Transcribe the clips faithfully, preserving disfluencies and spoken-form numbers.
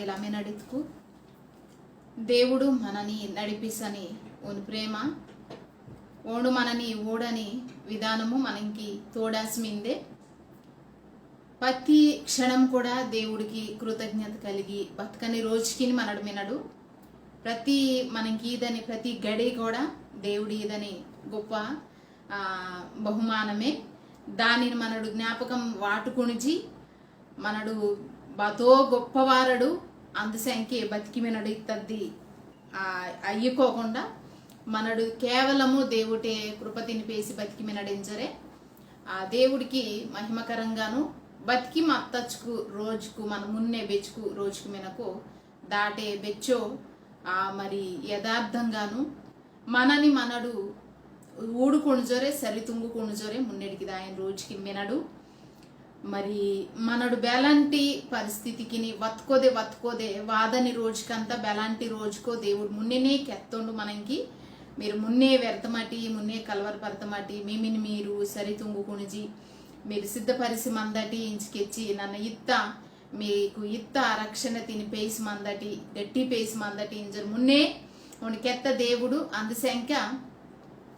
ఇలా మెనడితుకు దేవుడు మనని నడిపిసని ఓని ప్రేమ, ఓండు మనని ఓడని విధానము మనకి తోడాసి మిందే. ప్రతి క్షణం కూడా దేవుడికి కృతజ్ఞత కలిగి బతకని రోజుకి మనడు మినడు. ప్రతి మనకి ఈదని ప్రతి గడి కూడా దేవుడు ఈదని గొప్ప, ఆ, బహుమానమే. దానిని మనడు జ్ఞాపకం వాటుకునిజి మనడు బాతో గొప్పవారడు, అందుసంకే బతికి మినడు ఇత్తద్ది, ఆ, అయ్యుకోకుండా మనడు కేవలము దేవుటే కృపతిని పేసి బతికి మినడింజరే. ఆ దేవుడికి మహిమకరంగాను బతికి మత్తచ్చుకు రోజుకు మన మున్నే బెచ్చుకు రోజుకు మినకు దాటే బెచ్చో, ఆ, మరి యథార్థంగాను మనని మనడు ఊడుకొణుజొరే, సరితుంగుకొణుజొరే, మున్నెడికి దాయన రోజుకి మినడు. మరి మనడు బెలాంటి పరిస్థితికిని వత్కోదే వత్కోదే వాదని రోజుకంతా బెలాంటి రోజుకో దేవుడు మున్నేనే కెత్తోండు మనంకి. మీరు మున్నే వ్యర్థమటి, మున్నే కలవరపరతమటి, మీమిని మీరు సరితుంగుకొణుజి, మీరు సిద్ధపరిసి మందటి ఇంచుకెచ్చి నన్న ఇత్త మీకు ఇత్త రక్షణ తిని పేసి మందటి, గట్టి పేసి మందటి ఇంజర్ మున్నే ఓని కెత్త దేవుడు. అందుసంక,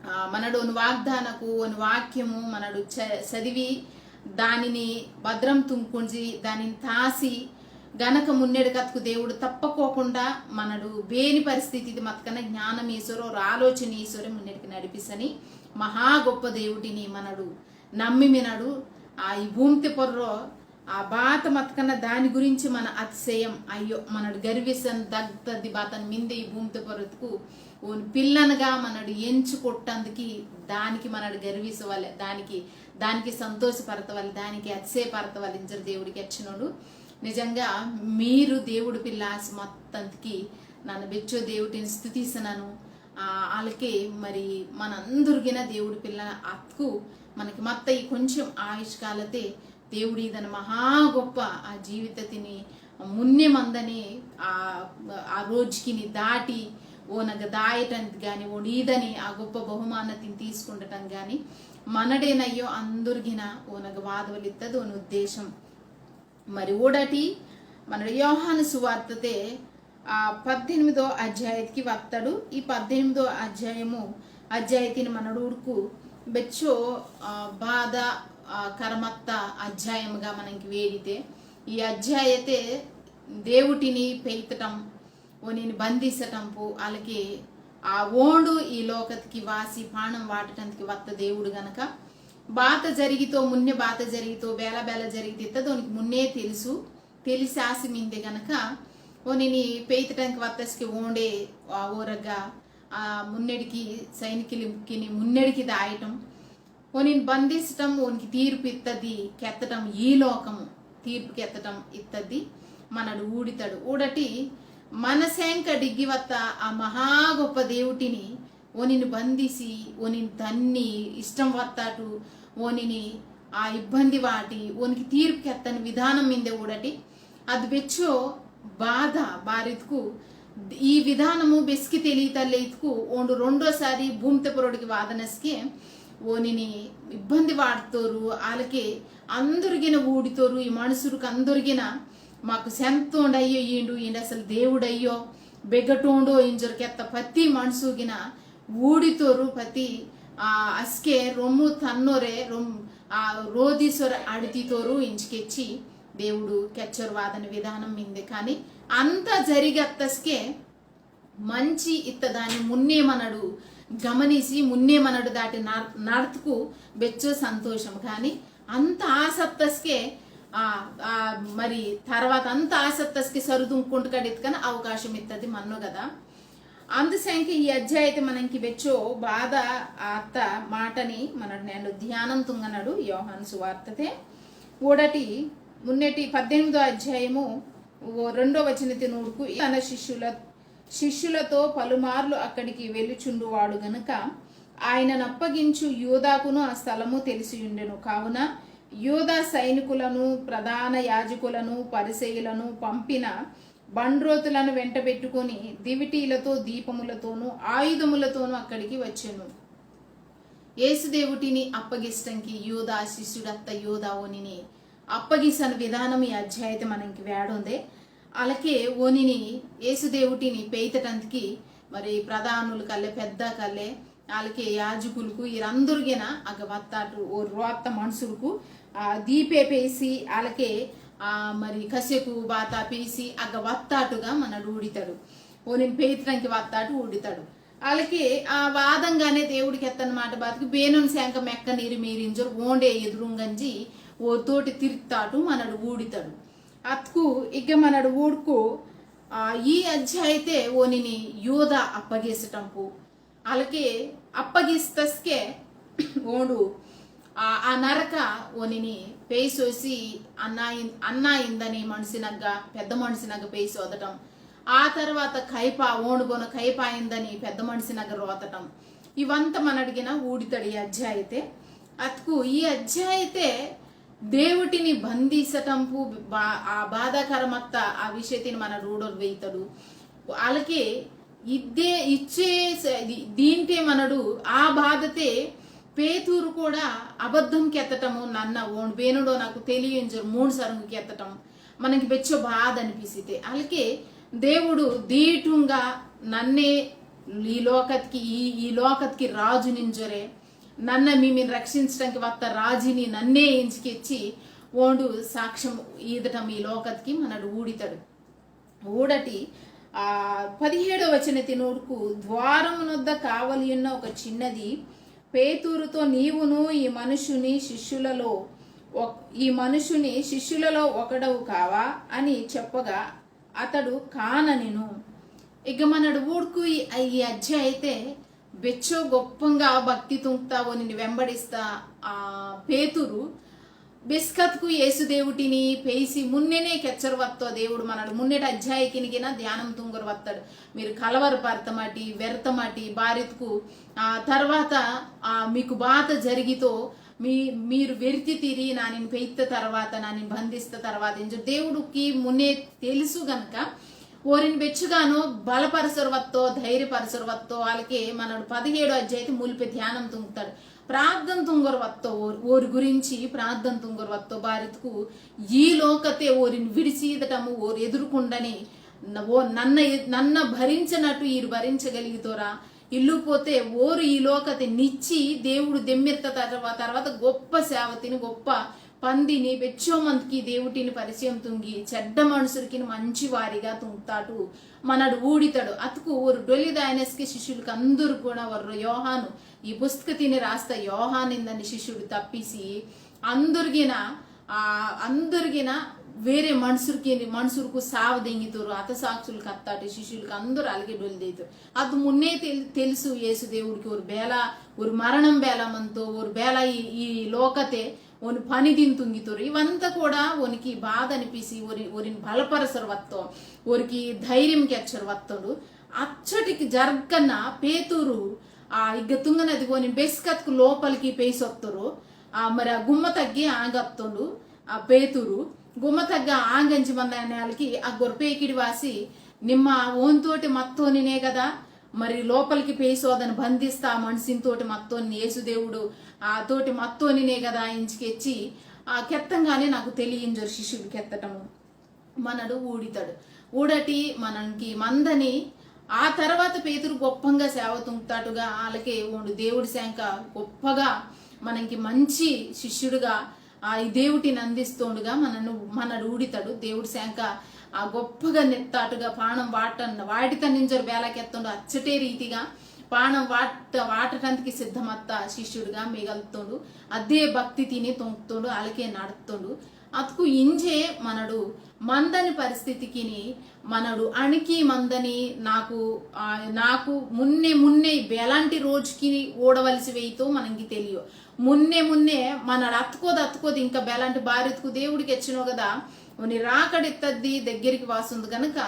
ఆ, మనడు ఓని వాగ్దానకు, ఓని వాక్యము మనడు చ-, చదివి దానిని భద్రం తుంకుంజి, దానిని తాసి గనక మున్నెడు కత్తుకు దేవుడు తప్పకోకుండా మనడు బేని పరిస్థితి ఇది మతకన జ్ఞానం ఈశ్వరో, ఆలోచన ఈశ్వరే మున్నెడికి నడిపిసని మహా గొప్ప దేవుడిని మనడు నమ్మి మినడు. ఆ ఈ భూమితే పొర్రో ఆ బాత మతకన దాని గురించి మన అతిశయం, అయ్యో మనడు గర్విసన్ దగ్తది బాతన్ మిందే ఈ భూమితే పొర్రతుకు ఓని పిల్లనగా మనడు ఎంచుకొట్టందుకి దానికి మనడు గర్విసవలే, దానికి, దానికి సంతోషపరతవలే, దానికి అతిశయపరతవలే ఇంజర్ దేవుడికి ఎచ్చినోడు. నిజంగా మీరు దేవుడు పిల్ల ఆసి మొత్తంకి నన్ను బెచ్చో దేవుడిని స్థుతిస్తున్నాను. ఆ, అలాగే మరి మనందరిగిన దేవుడి పిల్ల అతుకు మనకి మత్త ఈ కొంచెం ఆయుష్కాలతే దేవుడు ఈదని మహా గొప్ప ఆ జీవితతిని మున్నే మందని ఆ, ఆ రోజుకిని దాటి ఓనగ దాయటంత గాని ఓండు ఈదని ఆ గొప్ప బహుమానతిని తీసుకుండటం గాని మనడేనయ్యో అందరిగిన ఓనగ వాదవలిత్తది ఓని ఉద్దేశం. మరి ఓడటి మన యోహాను సువార్తతే ఆ పద్దెనిమిదో అధ్యాయతికి వత్తడు. ఈ పద్దెనిమిదో అధ్యాయము, అధ్యాయతిని మనడు ఊడుకు బెచ్చో, ఆ, బాధ, ఆ, కరమత్త అధ్యాయముగా మనకి వేడితే ఈ అధ్యాయతే దేవుటిని పెయితటం, ఓనిని బంధిసటంపు, అలాగే ఆ ఓండు ఈ లోకతికి వాసి పాణం వాటటంతికి వత్త దేవుడు గనక బాత జరిగితో, మున్నే బాత జరిగితో, బేల బేల జరిగితే ఇత్తది ఓనికి మున్నే తెలుసు. తెలిసాసి మిందే గనక ఓనిని పెయితటంకి వత్తస్కి ఓండే ఆ ఓరగా ఆ మున్నెడికి సైనికులకిని మున్నెడికి దాయటం, ఓనిని బంధిసటం, ఓనికి తీర్పు ఇత్తది కెత్తటం, ఈ లోకము తీర్పు కెత్తటం ఇత్తది మనడు ఊడితడు. ఊడటి మనసేంక డిగ్గి వత్త ఆ మహా గొప్ప దేవుటిని ఓనిని బంధిసి, ఓనిని తన్ని, ఇష్టం వత్తాటు ఓనిని ఆ ఇబ్బంది వాటి, ఓనికి తీర్పు కెత్తని విధానం మిందే ఊడటి. అది బెచ్చో బాధ బారితుకు ఈ విధానము బెస్కి తెలియతల్లే ఇతుకు ఓండు రెండోసారి భూమితే పొరడికి వాదనస్కే ఓనిని ఇబ్బంది వాడుతోరు, ఆలకే అందరిగిన ఊడితోరు, ఈ మనుషులకు అందరిగిన మాకు సెంతోండయ్యో ఈండు, ఈండు అసలు దేవుడయ్యో, బెగటోండో ఇంజొరికెత్త ప్రతి మనుషుగిన ఊడితోరు, ప్రతి, ఆ, అస్కే రొమ్ము తన్నోరే, రొమ్-, ఆ, రోదిసొర అడితితోరు ఇంచుకెచ్చి దేవుడు కెచ్చొరు వాదన విధానం మిందే. కానీ అంత జరిగత్తస్కే మంచి ఇత్తదాని మున్నే మనడు గమనిసి, మున్నే మనడు దాటి నడ-, నడతకు బెచ్చో సంతోషం. కానీ అంత ఆసత్తస్కే, ఆ, ఆ, మరి తర్వాత అంత ఆసత్తస్కే సరుదుంకుంటు కడిత్కన అవకాశం ఇత్తది మన్నో కదా. అందుసంకే ఈ అధ్యాయతే మనంకి బెచ్చో బాధ అత్త మాటని మనడు నేడు ధ్యానం తుంగనడు యోహాను సువార్తతే. ఓడటి మున్నెటి పద్దెనిమిదో అధ్యాయము ఓ రెండో వచనతి నూడుకు తన శిష్యుల, శిష్యులతో పలుమార్లు అక్కడికి వెళ్ళుచుండువాడు గనుక ఆయనను అప్పగించు యూదాకును ఆ స్థలము తెలిసియుండెను. కావున యూదా సైనికులను, ప్రధాన యాజకులను, పరిసయ్యులను పంపిన బండ్రోతులను వెంటబెట్టుకొని దివిటీలతో, దీపములతోనూ, ఆయుధములతోనూ అక్కడికి వచ్చెను. యేసు దేవుటిని అప్పగిస్టంకి యూదా శిష్యుడత్త యూదా ఓనిని అప్పగిసన విధానం ఈ అధ్యాయతే మనంకి వేడొందే. అలాకే ఓనిని యేసు దేవుటిని పెయితటంతకి మరి ప్రధానులు కల్లే, పెద్ద కల్లే, అలాకే యాజకులకు ఈరందరిగిన అగ్గ వత్తాటు, ఓరు రోత్త మనుషులకు ఆ దీపే పేసి, అలాకే ఆ మరి కసెకు బాత పేసి అగ్గ వత్తాటుగా మనడు ఊడితాడు. ఓనిని పెయితటంకి వత్తాటు ఊడితాడు. అలాకే ఆ వాదంగానే దేవుడికి ఎత్తన మాట బాతకు బేనోని శాంక మెక్క నీరు మీరింజరు ఓండే ఎదురుంగంజి ఓ తోటి తిరుత్తాటు మనడు ఊడితాడు. అత్కు ఇగ్గ మనడు ఊడుకు ఆ ఈ అధ్యాయతే ఓనిని యోధ అప్పగిసటంపు. అలాకే అప్పగిస్తస్కే ఓండు ఆ ఆ నరక ఓనిని పేసోసి అన్నా ఇన్-, అన్నా ఇందని మనిషినగ్గ, పెద్ద మనిషినగ్గ పేసోదటం. ఆ తర్వాత కైప ఓండు బోన కైప ఇందని పెద్ద మనిషినగ్గ రోతటం. ఇవంత మనడిగిన ఊడితడి అధ్యాయతే. అత్కు ఈ అధ్యాయతే దేవుటిని బంధిసటంపు బా-, ఆ బాధాకరమత్త ఆ విషయతిని మనడు ఊడొరు వేయితడు. అలాకే ఇద్దే ఇచ్చే స-, ది-, దీంటే మనడు ఆ బాధతే పేతురు కూడా అబద్ధం కెత్తటము నన్న ఓన్ బేనుడో నాకు తెలియించరు మూడు సరంగు కెత్తటం మనకి బెచ్చో బాధ అనిపిస్తే. అలాకే దేవుడు దీటుంగా నన్నే ఈ లోకత్కి, ఈ, ఈ లోకత్కి రాజు నింజొరే, నన్న మీమిని రక్షించడానికి వత్త రాజుని నన్నే ఎంచుకెచ్చి ఓండు సాక్ష్యం ఈదటం ఈ లోకత్కి మనడు ఊడితడు. ఊడటి ఆ పదిహేడవ వచన తినోడుకు, ద్వారమునొద్ద కావలియున్న ఒక చిన్నది పేతురుతో, నీవును ఈ మనుషుని శిష్యులలో ఒక్-, ఈ మనుషుని శిష్యులలో ఒకడవు కావా అని చెప్పగా, అతడు కాననెను. ఇక మనడు ఊడుకు ఈ, ఈ అధ్యాయతే బెచ్చో గొప్పంగా భక్తి తుంక్తా ఓనిని వెంబడిస్తా ఆ పేతురు బెస్కత్కు యేసు దేవుటిని పేసి మున్నెనే కెచ్చరు వత్తో దేవుడు మనడు మున్నెట అధ్యాయకినిగిన ధ్యానం తుంగరు వత్తడు. మీరు కలవర పర్తమటి, వెర్తమటి, బారిత్కు ఆ తర్వాత ఆ మీకు బాత జరిగితో మీ-, మీరు వెరితితిరి నానిని పెయిత్త తర్వాత, నానిని బంధిస్త తర్వాత ఇంజు దేవుడికి మున్నే తెలుసు గనక ఓరిని బెచ్చుగాను బలపరసరు వత్తో, ధైర్యపరసరు వత్తో, వాళ్ళకే మనడు పదిహేడో అధ్యాయతే ములిపే ధ్యానం తుంగుతాడు. ప్రార్థన తుంగరు వత్తో, ఓ-, ఓరి గురించి ప్రార్థన తుంగరు వత్తో, బారిత్కు ఈ లోకతే ఓరిని విడిచీదటము, ఓరు ఎదుర్కొండని న-, ఓ నన్న ఎ-, నన్న భరించినట్టు ఈరు భరించగలిగితోరా? ఇల్లు పోతే ఓరు ఈ లోకతే నిచ్చి దేవుడు దెమ్మిర్త తర్వా-, తర్వాత గొప్ప సేవతిని, గొప్ప పందిని, బెచ్చో మందికి దేవుటిని పరిచయం తుంగి, చెడ్డ మనుషులకి మంచి వారిగా తుంగుతాడు. మనడు ఊడితడు. అతుకు ఓరు డొల్లిదాయనస్కి శిష్యులకు అందరూ కూడా వర్రు యోహాను, ఈ పుస్తకతిని రాస్త యోహాను ఇందని శిష్యుడు తప్పిసి, అందరిగిన, ఆ, అందరిగిన వేరే మనుషులకి, మనుషులకు సావు దెంగితోరు, అతసాక్షులకు అత్తాటి శిష్యులకు అందరూ అలాగే డొల్లిదైతారు. అది మున్నే తెల్-, తెలుసు యేసు దేవుడికి ఓరు బేల, ఓరు మరణం బేల మంతో, ఓరు బేల ఈ, ఈ లోకతే ఓని పని దీని తుంగితోరు. ఇవంతా కూడా ఓనికి బాధ అనిపిసి, ఓరి-, ఓరిని బలపరసరు వత్తో, ఓరికి ధైర్యం కెచ్చరు వత్తోడు. అచ్చటికి జరగన్న పేతురు, ఆ, ఇగ్గ తుంగనది ఓని బెస్కత్కు లోపలికి పేసొత్తోరు. ఆ, మరి ఆ గుమ్మ తగ్గి ఆగత్తోండు. ఆ పేతురు గుమ్మ తగ్గ ఆగంచి మంద నేలకి ఆ గొర్పేకిడి వాసి నిమ్మ ఓన్తోటి మత్తోనినే కదా, మరి లోపలికి పేసోదని బంధిస్తా మనిషిని తోటి మత్తోని యేసు దేవుడు ఆ తోటి మత్తోనినే కదా ఇంచుకెచ్చి ఆ కెత్తంగానే నాకు తెలియించరు శిష్యుడు కెత్తటము. మనడు ఊడితాడు. ఊడటి మనకి మందని ఆ తర్వాత పేతురు గొప్పంగా సేవ తుంగుతాడుగా, అలాగే ఓండు దేవుడి శాంక గొప్పగా మనకి మంచి శిష్యుడుగా ఆ ఈ దేవుటిని అందిస్తోండుగా మనను, మనడు ఊడితాడు. దేవుడి శాంక ఆ గొప్పగా నెత్తాటుగా పానం వాట, వాటిత నింజరు బేలాకెత్తోండు అచ్చటే రీతిగా పానం వాట, వాటటానికి సిద్ధమత్త శిష్యుడుగా మిగలుతోండు. అదే భక్తి తిని తొంగుతోండు, అలాగే నడుతోండు. అతుకు ఇంజే మనడు మందని పరిస్థితికిని మనడు అణికి మందని నాకు, ఆ, నాకు మున్నే మున్నే బెలాంటి రోజుకి ఓడవలసి వెయితో మనకి తెలియో. మున్నే మున్నే మనడు అతుకోదు అతుకోదు ఇంకా బెలాంటి బారితుకు దేవుడికి ఎచ్చినో కదా, ఉని రాకడిత్తద్ది దగ్గరికి వాసుంది కనుక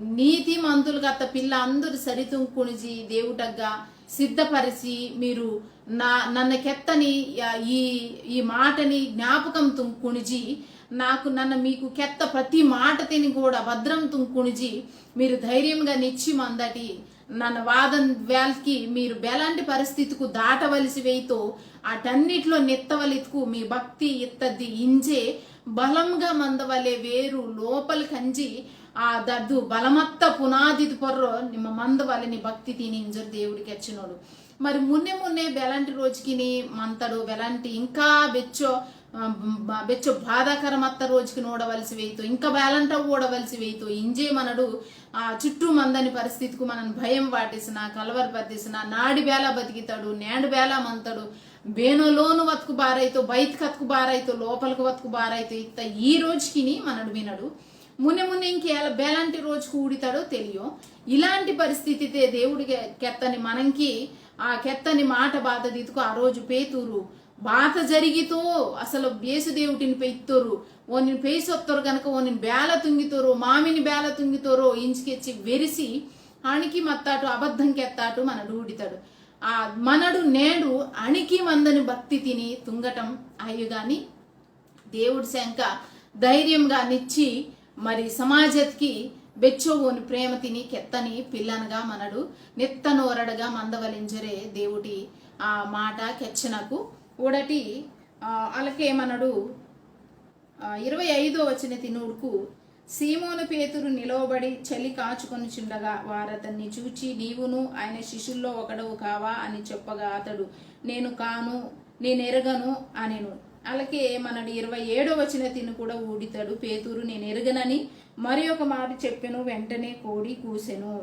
నీతి మంతులు కత్త పిల్ల అందరు సరితుంకునిజి దేవుటగ్గా సిద్ధపరిచి మీరు నా-, నన్న కెత్తని యా-, ఈ, ఈ మాటని జ్ఞాపకం తుంకునిజి, నాకు నన్న మీకు కెత్త ప్రతి మాటతిని కూడా భద్రం తుంకునిజి, మీరు ధైర్యంగా నిచ్చి మందటి నన్న వాదన వేల్కి మీరు బెలాంటి పరిస్థితికు దాటవలసి వెయితో, అటన్నిటిలో నెత్తవలితుకు మీ భక్తి ఇత్తద్ది ఇంజే బలంగా మందవలే వేరు లోపల కంజి ఆ దద్దు బలమత్త పునాదిది పొర్రో నిమ్మ మందవలే నీ భక్తి తిని ఇంజరు దేవుడికి వచ్చినోడు. మరి మున్నే మున్నే బెలాంటి రోజుకిని మంతడు, బెలాంటి ఇంకా బెచ్చో, ఆ, బ-, బెచ్చో బాధాకరమత్త రోజుకి నోడవలసి వెయితో, ఇంకా బేలంట ఓడవలసి వెయితో, ఇంజే మనడు ఆ చుట్టూ మందని పరిస్థితికు మనం భయం వాటిసిన, కలవర పట్టిసిన, నాడి బేలా బతికితాడు, నేడు బేలా మంతడు, బేనో లోను వత్కు బారైతో, బయట కత్కు బారైతో, లోపలికి వత్కు బారైతో ఇత్త ఈ రోజుకిని మనడు వినడు. మున్నే మున్నే ఇంకే బేలాంటి రోజుకు ఊడితాడో తెలియో. ఇలాంటి పరిస్థితితే దేవుడికి కెత్తని మనంకి ఆ కెత్తని మాట బాధదితుకు ఆ రోజు పేతురు బాత జరిగితో అసలు యేసు దేవుటిని పెయిత్తోరు, ఓనిని పెయిసొత్తోరు గనక ఓనిని బేల తుంగితోరో, మామిని బేల తుంగితోరో ఇంచికెచ్చి వెరిసి అణికి మత్తాటు అబద్ధం కెత్తాటు మనడు ఊడితాడు. ఆ మనడు నేడు అణికి మందని భక్తి తిని తుంగటం అయ్యు గాని దేవుడి శంక ధైర్యంగా నిచ్చి మరి సమాజత్కి బెచ్చోవోని ప్రేమ తిని కెత్తని పిల్లనగా మనడు నిత్తనోరడగా మందవలింజరే దేవుడి ఆ మాట కెచ్చనకు ఊడటి, ఆ, అలకే మనడు, ఆ, ఇరవై ఐదో వచన తినుడుకు సీమోను పేతురు నిలవబడి చలి కాచుకొనుచుండగా వారతన్ని చూచి, "నీవును ఆయన శిష్యుల్లో ఒకడవు కావా?" అని చెప్పగా అతడు, "నేను కాను, నేనెరగను" అనెను. అలాగే మనడు ఇరవై ఏడో వచన తిను కూడా ఊడితాడు, "పేతురు నేను ఎరగనని మరి ఒక మాట చెప్పెను, వెంటనే కోడి కూసెను."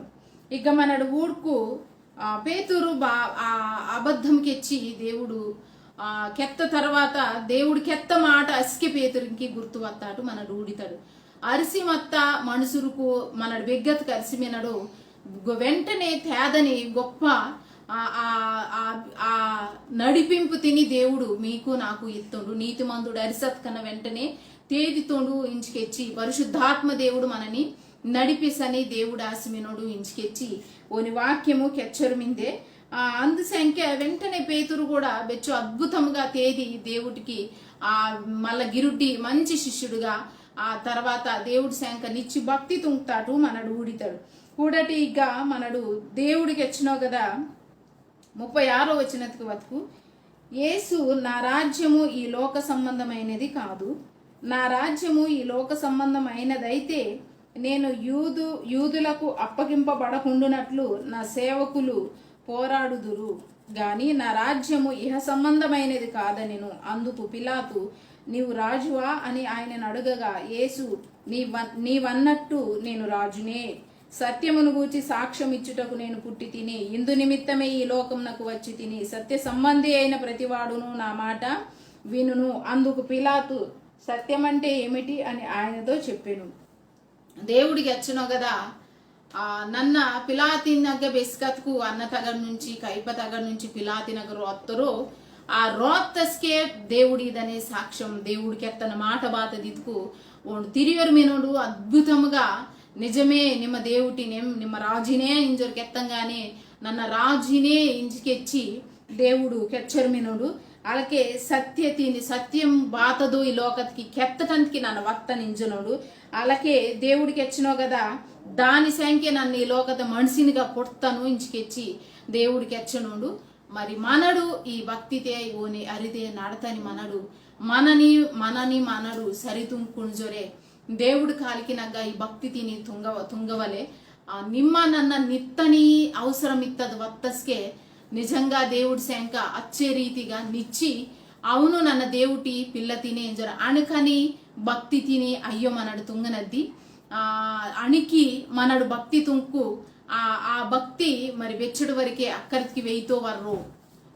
ఇక మనడు ఊడుకు, ఆ, పేతురు బా-, ఆ, అబద్ధం కెచ్చి దేవుడు, ఆ, కెత్త తర్వాత దేవుడు కెత్త మాట అసికే పేతురుకి గుర్తు వత్తాడు, మనడు ఊడితాడు. అరిసి మత్త మనుసురుకు మనడు బెగ్గతకు అరిసి మినడు, గొ-, వెంటనే తేదని గొప్ప ఆ, ఆ, ఆ, ఆ నడిపింపు తిని దేవుడు మీకు నాకు ఇత్తుండు. నీతిమంతుడు అరిసత్కన వెంటనే తేదితోండు ఇంచుకెచ్చి, పరిశుద్ధాత్మ దేవుడు మనని నడిపిసని దేవుడు ఆసిమినోడు ఇంచుకెచ్చి, ఓని వాక్యము కెచ్చరు మిందే. ఆ, అందుసంకే వెంటనే పేతురు కూడా బెచ్చు అద్భుతముగా తేది దేవుడికి ఆ మల్ల గిరుడ్డి మంచి శిష్యుడుగా, ఆ తర్వాత దేవుడి శంక నిచ్చి భక్తి తుంగుతాడు మనడు ఊడితాడు. కూడటి ఇక మనడు దేవుడికి వచ్చినావు కదా, ముప్పై ఆరో వచనకు వరకు, "యేసు, నా రాజ్యము ఈ లోక సంబంధమైనది కాదు. నా రాజ్యము ఈ లోక సంబంధమైనదైతే, నేను యూదు-, యూదులకు అప్పగింపబడకుండునట్లు నా సేవకులు పోరాడుదురు గాని, నా రాజ్యము ఇహ సంబంధమైనది కాదనెను." అందుకు పిలాతు, "నీవు రాజువా?" అని ఆయనను అడుగగా, యేసు, "నీ వ-, నీవన్నట్టు నేను రాజునే. సత్యమును గూర్చి సాక్ష్యం ఇచ్చుటకు నేను పుట్టి తిని, ఇందు నిమిత్తమే ఈ లోకమునకు వచ్చి తిని. సత్య సంబంధి అయిన ప్రతివాడును నా మాట వినును." అందుకు పిలాతు, "సత్యమంటే ఏమిటి?" అని ఆయనతో చెప్పెను. దేవుడికి ఎచ్చనో కదా, ఆ, నన్న పిలాతినగ్గ బెస్కత్కు అన్న తగడ నుంచి, కైప తగడ నుంచి పిలాతినగ్గ రోత్తరు. ఆ రోత్తస్కే దేవుడిదనే సాక్ష్యం, దేవుడికి ఎత్తన మాట బాత దిద్దుకు ఓండు తిరియోరు మినోడు అద్భుతముగా, "నిజమే, నిమ్మ దేవుటినేం, నిమ్మ రాజునే" ఇంజోరు కెత్తంగానే, "నన్న రాజునే" ఇంజి కెచ్చి దేవుడు కెచ్చరు మినోడు. అలాగే సత్య తిని, సత్యం బాతదో ఈ లోకత్కి కెత్తటంత్కి నన్న వత్తను ఇంజనోడు. అలాగే దేవుడు కెచ్చనో కదా, "దాని సంఖ్య నన్న ఈ లోకత మనిషినిగా పుడతాను" ఇంజి కెచ్చి దేవుడు కెచ్చనోడు. మరి మనడు ఈ భక్తితే ఓని అరిదే నడతని మనడు, మనని, మనని మనడు సరితుంకుంజొరే. దేవుడు కాలికినగ్గ ఈ భక్తి తిని తుంగవ-, తుంగవలే. ఆ, నిమ్మ నన్న నిత్తని అవసరం ఇత్తది వత్తస్కే నిజంగా దేవుడి శంక అచ్చే రీతిగా నిచ్చి, "అవును, నన్న దేవుటి పిల్ల తిని" ఇంజొరే అణకని భక్తి తిని అయ్యో మనడు తుంగనద్ది. ఆ, అణికి మనడు భక్తి తుంకు, ఆ, ఆ భక్తి మరి బెచ్చడి వరకే అక్కడికి వెయితో వర్రో.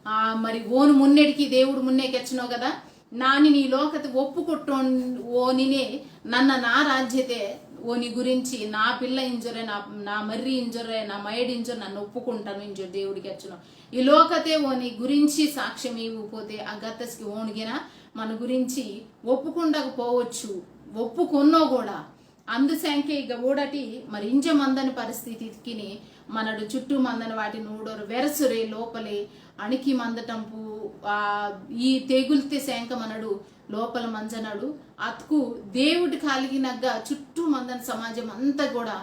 ఆ, మరి ఓను మున్నెడికి దేవుడు మున్నే కెచ్చనో కదా, "నాని నీ లోకత ఒప్పుకొట్టోన్ ఓనినే నన్న నా రాజ్యతే ఓని గురించి నా పిల్ల ఇంజొరే, నా, నా మర్రి ఇంజొరే, నా మయడి ఇంజొరే నన్న ఒప్పుకుంటాను" ఇంజొరే దేవుడు కెచ్చనో. ఈ లోకతే ఓని గురించి సాక్ష్యం ఇవ్వకపోతే ఆ గత్తస్కి ఓనిగిన మన గురించి ఒప్పుకుండకపోవచ్చు, ఒప్పుకొన్నో కూడా. అందుసంకే ఇక ఊడటి మరి ఇంజ మందని పరిస్థితికిని మనడు చుట్టూ మందని వాటిని ఊడోరు వెరసురే లోపలే అణికి మందటంపు, ఆ, ఈ తెగుల్తే శంక మనడు లోపల మంజనడు. అతుకు దేవుడు కాలిగినగ్గ చుట్టూ మందని సమాజం అంతా కూడా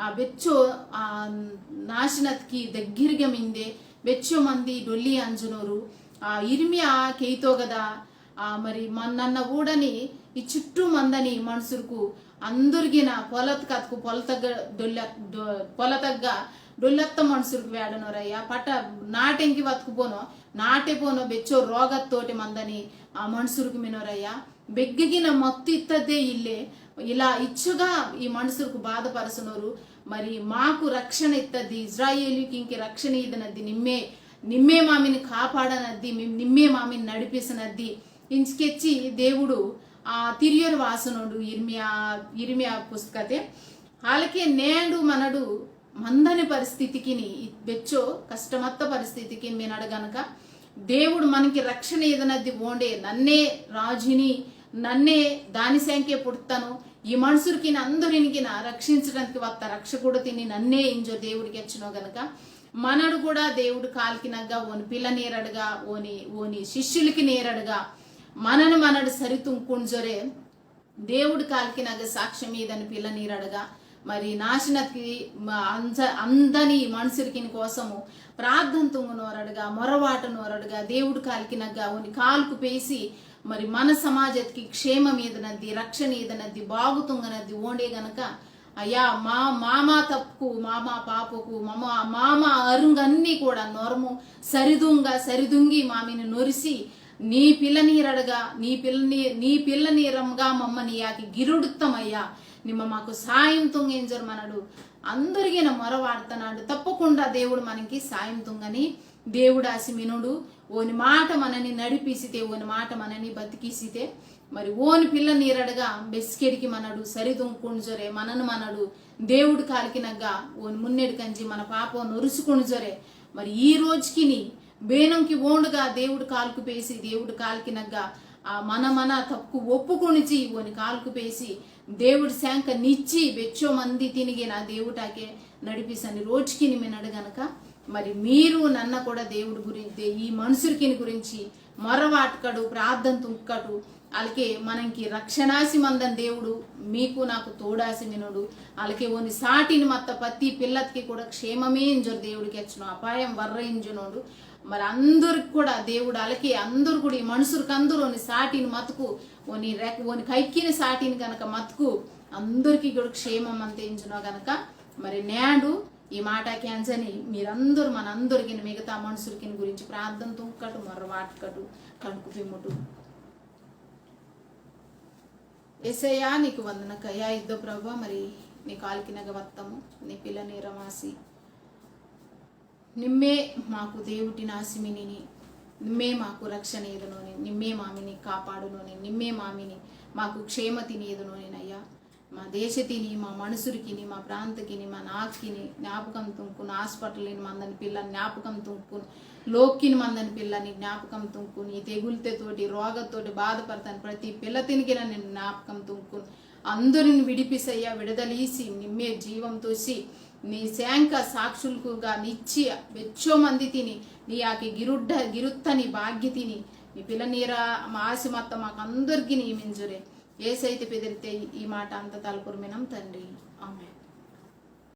ఆ బెచ్చో ఆ నాశనత్కి దగ్గరగా మిందే బెచ్చో మంది డొల్లి అంజనోరు. ఆ ఇర్మియా కేయితోగదా ఆ మరి మన నన్న ఊడని ఈ చుట్టూ మందని మనుసురుకు అందరిగిన పొలత కత్కు పొలతగ్గ డొల్ల డొ- పొలతగ్గ డొల్లత్త మనుసురుకు వేడనోరయ్యా. పట నాటెంకి వత్కు పోనో నాటే పోనో బెచ్చో రోగత్తోటి మందని ఆ మనుసురుకు మినోరయ్యా. బెగ్గగిన మత్తు ఇత్తద్దే ఇల్లే. ఇలా ఇచ్చుగా ఈ మనుసురుకు బాధపరచునోరు. మరి మాకు రక్షణ ఇత్తద్ది, ఇజ్రాయేలుకింకి రక్షణ ఈదనద్ది నిమ్మే, నిమ్మే మామిని కాపాడనద్ది, మీ- నిమ్మే మామిని నడిపిసనద్ది. ఇంచుకెచ్చి దేవుడు ఆ తిరియరు వాసనోడు ఇర్మియా ఇర్మియా పుస్తకతే. అలాకే నేడు మనడు మందని పరిస్థితికిని, బెచ్చో కష్టమత్త పరిస్థితికిని మినడు గనక దేవుడు మనకి రక్షణ ఏదనద్ది ఓండే. నన్నే రాజుని, నన్నే దాని సంఖ్య పుడతాను, ఈ మనుషులకి అందరినికిన రక్షించడానికి వత్త రక్షకుడు తిని నన్నే ఇంజో దేవుడికి ఎచ్చినో గనక మనడు కూడా దేవుడు కాలికినగ్గా ఓని పిల్ల నేరడుగా ఓని ఓని శిష్యులకి నేరడుగా మనను మనడు సరితుంకుంజొరే. దేవుడు కాలికినగ సాక్ష్యం ఈదని పిల్ల నీరడగా మరి నాశనకి మ- అంజ- అందని మనుషులకి కోసము ప్రార్థన తుంగనోరడుగా మొరవాటనోరడుగా దేవుడు కాలికినగ ఉని కాలుకు పేసి మరి మన సమాజత్కి క్షేమం ఈదనద్ది, రక్షణ ఈదనద్ది, బాగుతుంగనద్ది ఓండే గనక అయ్యా మా మామ తప్పుకు మామ పాపకు మమ మామ అరుంగన్నీ కూడా నొరము సరిదుంగ సరిదుంగి మామిని నొరిసి నీ పిల్ల నీరడగా నీ పిల్ల నీ- నీ పిల్ల నీరంగా మమ్మని యాకి గిరుడుత్తమయ్యా. నిమ్మ మాకు సాయం తుంగేంజర్ మనడు అందరిగిన మొర వాడుతున్నాడు. తప్పకుండా దేవుడు మనకి సాయం తుంగని దేవుడు ఆసి మినుడు. ఓని మాట మనని నడిపిసితే, ఓని మాట మనని బతికిసితే, మరి ఓని పిల్ల నీరడగా బెస్కెడికి మనడు సరిదుంకుణుజొరే మనను మనడు దేవుడు కాలికినగ్గా ఓని మున్నెడు కంజి మన పాపం నొరుసుకుణుజొరే. మరి ఈ రోజుకిని బేనంకి ఓండుగా దేవుడు కాలుకు పేసి దేవుడు కాలికినగ్గా ఆ మన మన తప్పుకు ఒప్పుకొనిచి ఓని కాలుకు పేసి దేవుడు శాంక నిచ్చి బెచ్చో మంది తినిగిన దేవుటాకే నడిపిసని రోజుకిని మినడు గనక మరి మీరు నన్న కూడా దేవుడు గురించి ఈ మనుషులకిని గురించి మొరవాటుకడు ప్రార్థన తుంకడు. అలాగే మనకి రక్షణాసి మందని దేవుడు మీకు నాకు తోడాసి మినుడు. అలాగే ఓని సాటిని మత్త ప్రతి పిల్లకి కూడా క్షేమమే ఇంజరు దేవుడికి ఎచ్చును అపాయం వర్ర ఇంజునోడు. మరి అందరికి కూడా దేవుడు అలాగే అందరు కూడా ఈ మనుషులకు అందరూ ఓని సాటిని మతుకు ఓని రెక్ ఓని కైకిని సాటిని గనక మతుకు అందరికీ కూడా క్షేమం అంత ఇంజునో గనక మరి నేడు ఈ మాట కేంజని మీరందరూ మనందరికీ మిగతా మనుషులకి గురించి ప్రార్థన తుంకటు మొర్రవాటుకటు కనుకు పిమ్ముటు. ఏసయ్యా నీకు వందనకయ్యా ఇద్దో ప్రభా మరి నీ కాలికినగ వత్తము నీ పిల్ల నీరమాసి నిమ్మే మాకు దేవుటి నాసిమినిని నిమ్మే మాకు రక్షణ ఏదనోని నిమ్మే మామిని కాపాడునోని నిమ్మే మామిని మాకు క్షేమతిని ఏదనోనినయ్యా. మా దేశతిని మా మనుసురికిని మా ప్రాంతకిని మా నాకిని జ్ఞాపకం తుంకుని హాస్పిటల్ని మందని పిల్లని జ్ఞాపకం తుంకుని లోక్కిని మందని పిల్లని జ్ఞాపకం తుంకుని ఈ తెగులతోటి రోగతోటి బాధపడతాను ప్రతి పిల్లతినికి నన్ను జ్ఞాపకం తుంకుని అందరిని విడిపిసయ్యా విడుదలీసి నిమ్మే జీవం తోసి నీ శాంక సాక్షులుగా నిచ్చి బెచ్చో మంది తిని నీ ఆకి గిరుడ్డ గిరుత్తని భాగ్య తిని నీ పిల్లనీర మాసి మత్త మాకందరికి నియమించురే. ఏసైతే పెదిరితే ఈ మాట అంత తలపురమినం తండ్రి. ఆమె